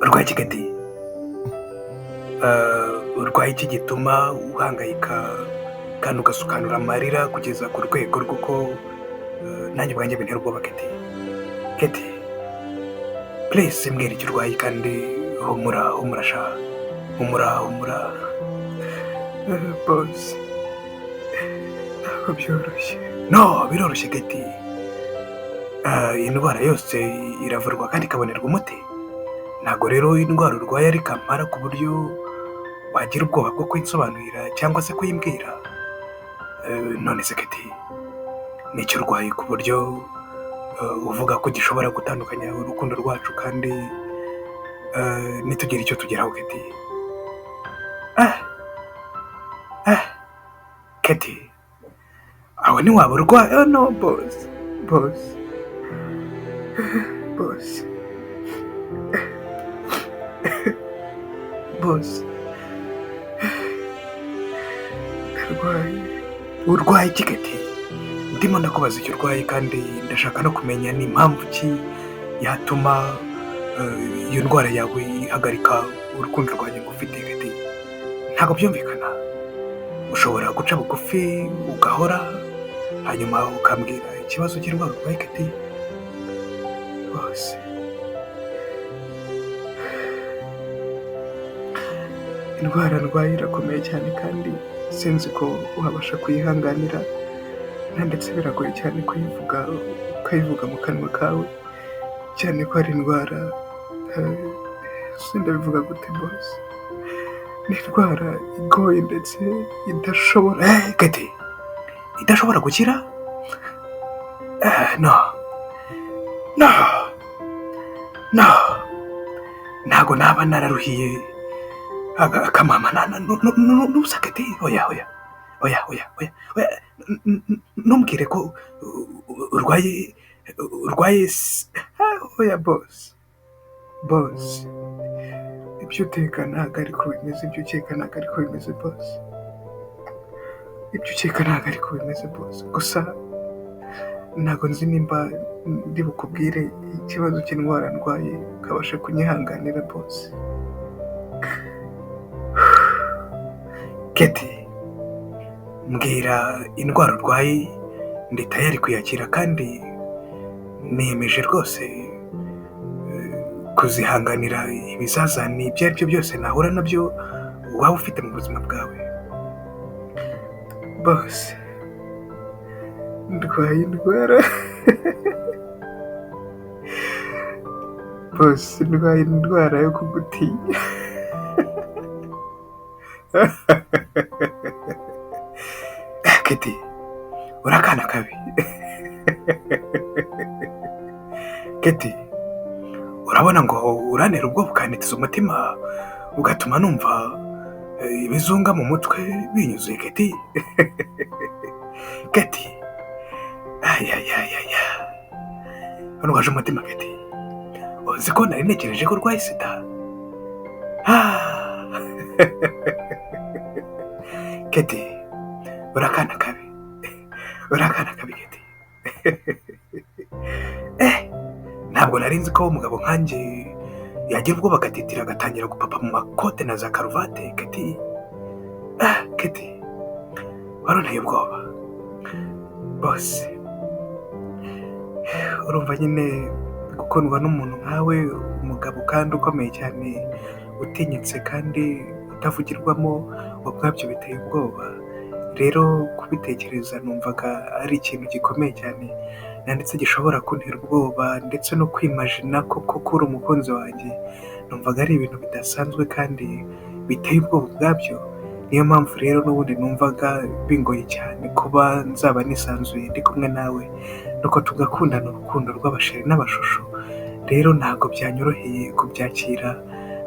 Urwaye iki, Keti? Urwaye iki gituma uhangayika kandi ugasukanura amarira kugeza ku rwego rw'uko nanjye ubwanjye bintera ubwoba, Keti? Keti, please mbwira icyo urwaye kandi humura, humura sha, humura, humura. Boss, ntabwo byoroshye. No, biroroshye, Keti. Indwara yose iravurwa kandi ikabonerwa umuti. Ntabwo rero indwara urwaye ari kamara ku buryo wagira ubwoba bwo kuyinsobanurira cyangwa se kuyimbwira. None se Keti, ni icyo urwaye ku buryo uvuga ko gishobora gutandukanya urukundo rwacu kandi ntitugire icyo tugeraho, Keti? Ah, ah, Keti, aho ntiwaba urwaye? Oh no, boss, boss, boss, boss, ndarwaye. Urwaye iki, Keti? Ndimo ndakubaza icyo urwaye kandi ndashaka no kumenya ni impamvu ki yatuma iyo ndwara yawe ihagarika urukundo rwanjye ngufite, Keti. Ntabwo byumvikana. Ushobora guca bugufi ugahora, hanyuma ukambwira ikibazo cy'indwara urwaye, Keti? Rwose indwara ndwaye irakomeye cyane kandi sinzi ko wabasha kuyihanganira, ndetse biragoye cyane kuyivuga ukayivuga mu kanwa kawe, cyane ko ari indwara, sindabivuga gute boss, ni indwara igoye ndetse idashobora. Keti, idashobora gukira? No, no, no, ntabwo naba nararuhiye akamama n'ubusa, Keti. Oya, oya, oya, oya, oya, oya, ntumbwire ko urwaye, urwaye. Oya boss, boss, ibyo uteka ntabwo ariko bimeze, ibyo ukeka ntabwo ariko bimeze boss, ibyo ukeka ntabwo ariko bimeze boss. Gusa ntabwo nzi nimba ndi bukubwire ikibazo cy'indwara ndwaye ukabasha kunyihanganira, boss. Keti, mbwira indwara urwaye, ndi tayari kuyakira kandi niyemeje rwose kuzihanganira ibizazane ibyo ari byo byose nahura nabyo waba ufite mu buzima bwawe. Boss, ndwaye indwara, boss, ndwaye indwara yo kugutinya. Keti, uri akana kabi. Keti, urabona ngo urantera ubwoba ukanitiza umutima ugatuma numva ibizunga mu mutwe binyuzuye, Keti. Keti, ayayayaya, ndwaje umutima, Keti. Uzi ko nari ntekereje ko urwaye sida? Keti, uri akana kabi, uri akana kabi, Keti. Ntabwo nari nzi ko umugabo nkanjye yagira ubwoba agatitira agatangira gupapa mu makote na za karuvate, Keti. Keti, warunteye ubwoba. Boss, urumva nyine gukundwa n'umuntu nkawe, umugabo kandi ukomeye cyane, utinyitse kandi utavugirwamo, ubwabyo biteye ubwoba. Rero kubitekereza numvaga ari ikintu gikomeye cyane ndetse gishobora kuntera ubwoba, ndetse no kwimajina koko ko uri umukunzi wanjye numvaga ari ibintu bidasanzwe kandi biteye ubwoba ubwabyo. Niyo mpamvu rero n'ubundi numvaga bingoye cyane kuba nzaba nisanzuye ndi kumwe nawe, nuko tugakundana urukundo rw'abasheri n'abashusho. Rero ntabwo byanyoroheye kubyakira,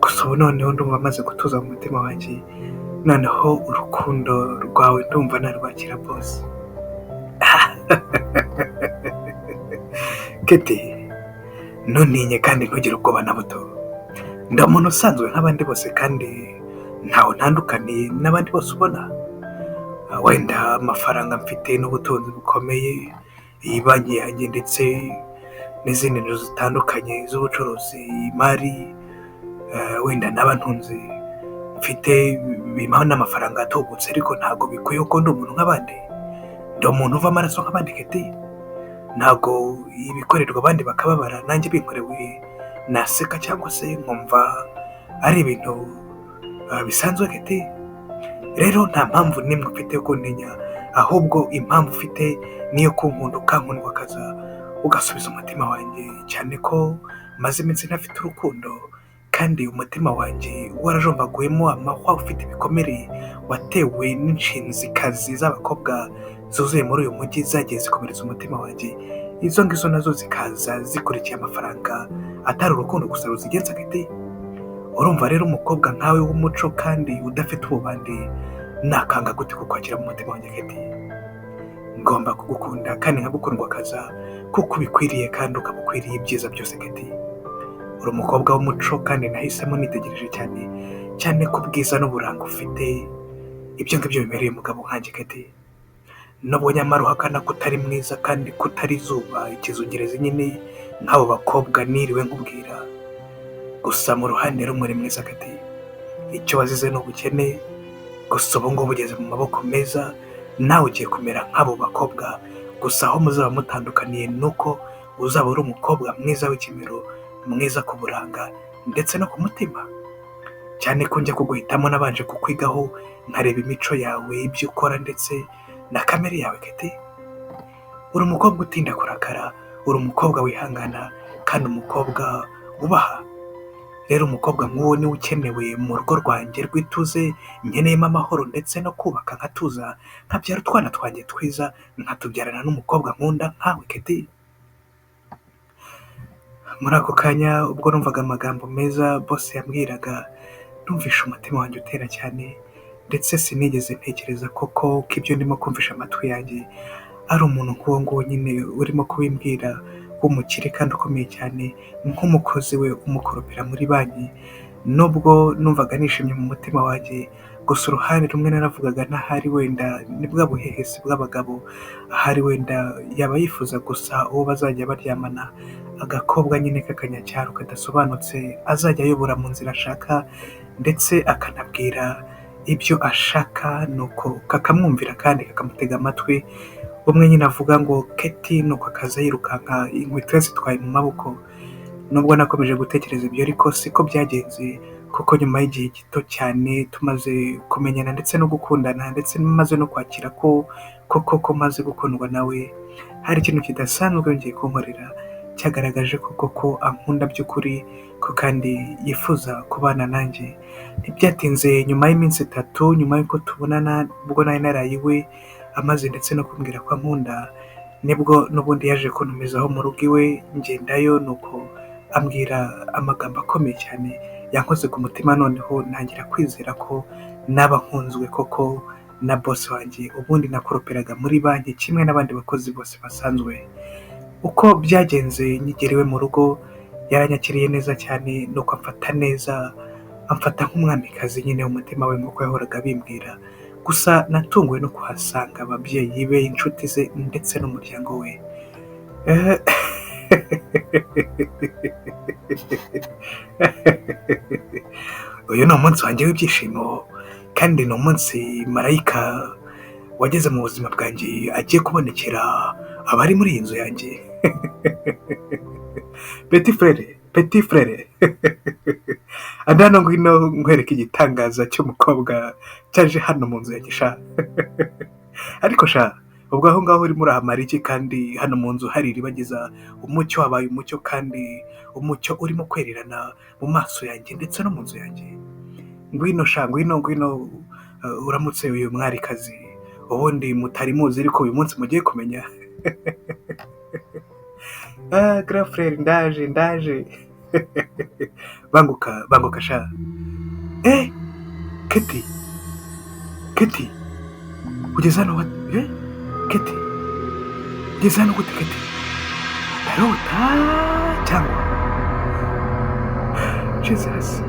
gusa ubu noneho ndumva maze gutuza mu mutima wanjye, noneho urukundo rwawe ndumva narwakira, boss. Keti, ntuntinye kandi ntugire ubwoba na buto. Ndi umuntu usanzwe nk'abandi bose kandi ntawe ntandukaniye n'abandi bose ubona. Wenda amafaranga mfite n'ubutunzi bukomeye, iyi banki yanjye ndetse n'izindi nzu zitandukanye z'ubucuruzi, imari, Wenda naba ntunze mfite bimpaho n'amafaranga atubutse, ariko ntabwo bikwiye ko ndi umuntu nk'abandi, ndi umuntu uva amaraso nk'abandi Keti, ntabwo ibikorerwa abandi bakababara nanjye binkorewe naseka cyangwa se nkumva ari ibintu bisanzwe Keti. Rero nta mpamvu n'imwe ufite yo kuntinya, ahubwo impamvu ufite niyo kunkunda ukankundwakaza ugasubiza umutima wanjye, cyane ko maze iminsi ntafite urukundo kandi umutima wanjye warajombaguwemo amahwa, ufite ibikomere watewe n'inshinzikazi z'abakobwa zuzuye muri uyu mujyi zagiye zikomeretsa umutima wanjye, izo ngizo nazo zikaza zikurikiye amafaranga atari urukundo gusa ruzigenza Keti. Urumva rero umukobwa nkawe w'umuco kandi udafite ububandi nakanga gute kukwakira mu mutima wanjye Keti? Ngomba kugukunda kandi nkagukundwakaza kuko ubikwiriye kandi ukaba ukwiriye ibyiza byose Keti. Uri umukobwa w'umuco kandi nahisemo nitegereje cyane cyane ko ubwiza n'uburanga ufite, ibyo ngibyo bibereye umugabo nkanjye Keti. Nubwo nyamara uhakana ko utari mwiza kandi ko utari izuba ikizungerezi nyine nk'abo bakobwa niriwe nkubwira, gusa mu ruhande rumwe uri mwiza Keti. Icyo wazize ni ubukene, gusa ubu ngubu ugeze mu maboko meza, nawe ugiye kumera nk'abo bakobwa, gusa aho muzaba mutandukaniye ni uko uzaba uri umukobwa mwiza w'ikimero, mwiza ku buranga ndetse no ku mutima, cyane ko njya kuguhitamo nabanje kukwigaho nkareba imico yawe, ibyo ukora ndetse na kamere yawe Keti. Uri umukobwa utinda kurakara, uri umukobwa wihangana kandi umukobwa wubaha. Rero umukobwa nk'uwo niwe ukenewe mu rugo rwanjye rw'ituze, nkeneyemo amahoro ndetse no kubaka nkatuza, nkabyara utwana twanjye twiza, nkatubyarana n'umukobwa nkunda nkawe Keti. Muri ako kanya ubwo numvaga amagambo meza boss yambwiraga, numvishe umutima wanjye utera cyane, ndetse sinigeze ntekereza koko ko ibyo ndimo kumvisha amatwi yanjye ari umuntu nk'uwo nguwo nyine urimo kubimbwira, w'umukire kandi ukomeye cyane, nk'umukozi we umukoropera muri banki. Nubwo numvaga nishimye mu mutima wanjye, gusa uruhande rumwe naravugaga ntahari wenda ni bwa buhehesi bw'abagabo, ahari wenda yaba yifuza gusa uwo bazajya baryamana, agakobwa nyine k'akanyacyaro kadasobanutse azajya ayobora mu nzira ashaka ndetse akanabwira ibyo ashaka, nuko kakamwumvira kandi kakamutega amatwi. Umwe nyine avuga ngo Keti, nuko akaza yirukanka inkweto yazitwaye mu maboko. Nubwo nakomeje gutekereza ibyo ariko siko byagenze, kuko nyuma y'igihe gito cyane tumaze kumenyana ndetse no gukundana ndetse maze no kwakira ko koko ko maze gukundwa nawe, hari ikintu kidasanzwe yongeye kunkorera cyagaragaje ko koko ankunda by'ukuri, ko kandi yifuza kubana nanjye. Ntibyatinze nyuma y'iminsi 3 nyuma y'uko tubonana, ubwo nari naraye iwe amaze ndetse no kumbwira ko ankunda, nibwo n'ubundi yaje kuntumizaho mu rugo iwe, ngendayo nuko ambwira amagambo akomeye cyane yankoze ku mutima, noneho ntangira kwizera ko naba nkunzwe koko na boss wanjye, ubundi nakoroperaga muri banki kimwe n'abandi bakozi bose basanzwe. Uko byagenze nkigera iwe mu rugo yaranyakiriye neza cyane, nuko amfata neza, amfata nk'umwamikazi nyine umutima we nk'uko yahoraga abimbwira. Gusa natunguwe no kuhasanga ababyeyi be, inshuti ze ndetse n'umuryango we. Uyu ni umunsi wanjye w'ibyishimo kandi ni umunsi marayika wageze mu buzima bwanjye agiye kubonekera abari muri iyi nzu yanjye. Petit frere, petit frere, andi hano ngwino nkwereke igitangaza cy'umukobwa cyaje hano mu nzu yanjye sha. Ariko sha ubwo aho ngaho urimo urahamara iki kandi hano mu nzu hari iribagiza, umucyo wabaye umucyo kandi umucyo urimo kwererana mu maso yanjye ndetse no mu nzu yanjye. Ngwino sha, ngwino ngwino uramutse uyu mwarikazi, ubundi mutari muzi ariko uyu munsi mugiye kumenya. Ah, grand frere ndaje ndaje. Banguka banguka sha. Keti, Keti ugeze hano Keti ugeze hano gute Keti? Ndarota cyangwa Jesus.